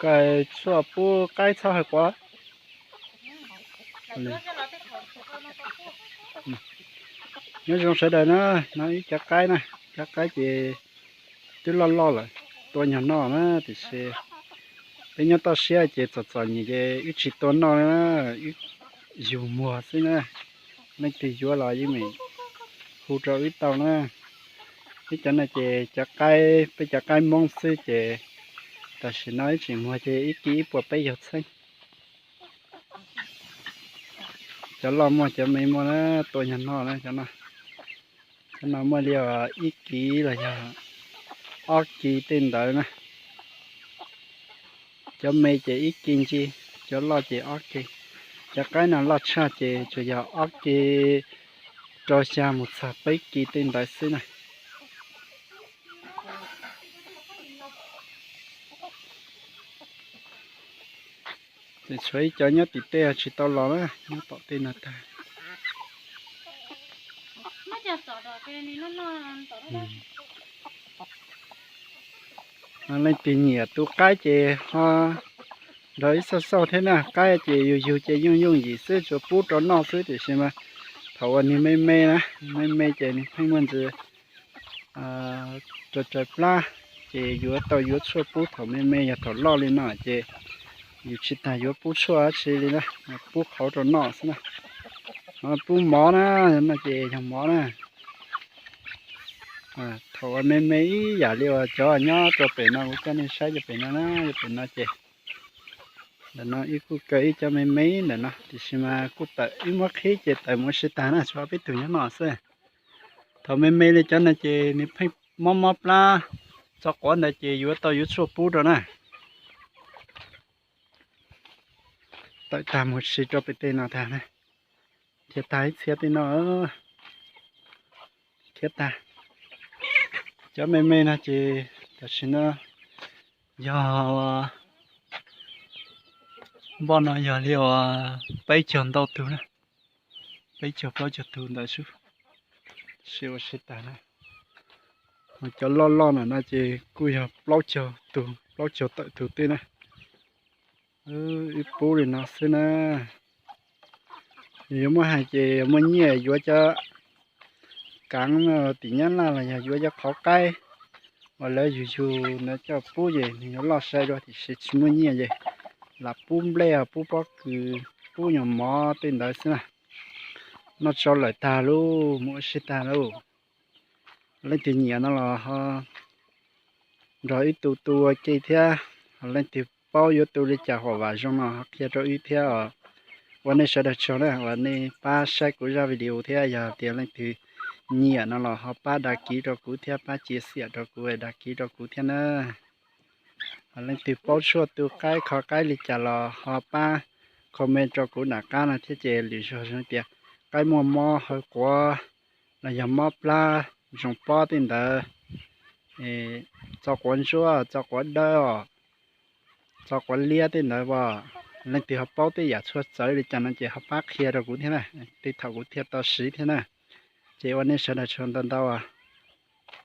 Koj tshuaj pub qaib txhob hawv quav. Nyob zoo sawv daws na, no ib cov qaib na, cov qaib ces twb loj loj lawm, tua nyuag noj na, tiam sis peb nyob toj siab ces txom txom nyem ces wb tsis tua noj na, wb yug muag xwb na. Leej twg yuav los yeej meem hu rau wb tau na. Ib cov no ces cov qaib, peb cov qaib Hmoob xwb ces tam sim no ib tsis muag ces ib kis ib puas peb caug txheeb. Cov loj muaj cov me muaj na, tua nyuag noj na cov no. Cov no muaj li ib kis los yog ob kis tej ntawd na. Cov me ces ib kis ntsis, cov loj ces ob kis. Cov qaib no loj tshaj ces tsuas yog ob kis rau xya mus txog peb kis tej ntawd xwb na. Ces tshuav ib cov nyob tim tej tsis tau los na, nyob tom tej no tag. Leej twg nyiam tus qaib ces ho nrog wb xauj xauj thiab na, qaib ces yug yug ces yooj yooj yim xwb, tsuas pub rau noj xwb, tiam sis mas thaum uas nws me me na, me me ces nws pheej muaj ntsis raws raws plab, ces yuav tau yuav tshuaj pub thaum me me, yog thaum loj li no ces yus tsis tas yuav pub tshuaj dab tsi li na, pub qhauv rau noj xwb na. Pub mov na, no ces yog mov na. Thaum uas me me ib yam li uas cov nyob rau pem no, kuv coj nej saib cov pem no na, cov pem no ces ntawm no ib kuj kaw ib cov me me ntawm no, tiam sis mas kuj tawm ib muab qhib ces tawm mus ua si tag na, tshuav peb tug nyob no xwb. Thaum me me li cov no ces nws pheej mob mob plab, txo quav ntawd ces yuav tau yuav tshuaj pub rau na. Tawm tag mus si rau pem tej no tag na. Khiav tag ib txhia tej no. Khiav tag. Cov me me no ces tam sim no yog npoj no yog li uas peb caug ntau tug na, peb caug plaub caug tug ntawd xwb, sib ua si tag na. Cov loj loj no ces kuj yog plaub caug tug, plaub caug tawm tug tej na. Wb pub li no xwb na. Yus yuav muaj hais ces muaj nyiaj yuav cov kaav tim Nyab Laj los yog yuav cov qhauv qaib uas lawv yug yug ntawd coj pub ces nws yuav loj sai dua, tiam sis tsis muaj nyiaj ces lam pub nplej, pub pob kws, pub nyuag mov tej ntawd xwb na. Noj tsau lawm tag lauj, mus ua si tag lauj. Leej twg nyiam no los ho nrog wb tu tu ua ke thiab, ho leej twg paub yuav tu li cas huam vam zoo no ho qhia rau wb thiab os. Ua nej sawv daws tsaug na uas nej pab saib kuv zaj video thiab, yog tias leej twg nyiam no los ho pab đăng ký rau kuv thiab, pab chia sẻ rau kuv, đăng ký rau kuv thiab na. Ho leej twg paub tshuaj tu qaib kho qaib li cas los ho pab comment rau kuv nram qab no thiab, ces lwm zaug zoo tias qaib muaj mob hawv quav los yog mob plab, zoo pob tej ntawd, txo quav ntsuab, txo quav dawb, txo quav liab tej ntawd as, leej twg ho paub tej yam tshuaj txawv li cas no ces ho pab qhia rau kuv thiab na, tej thaum kuv thiaj tau siv thiab na. Ces ua nej sawv daws tsaug ntau ntau.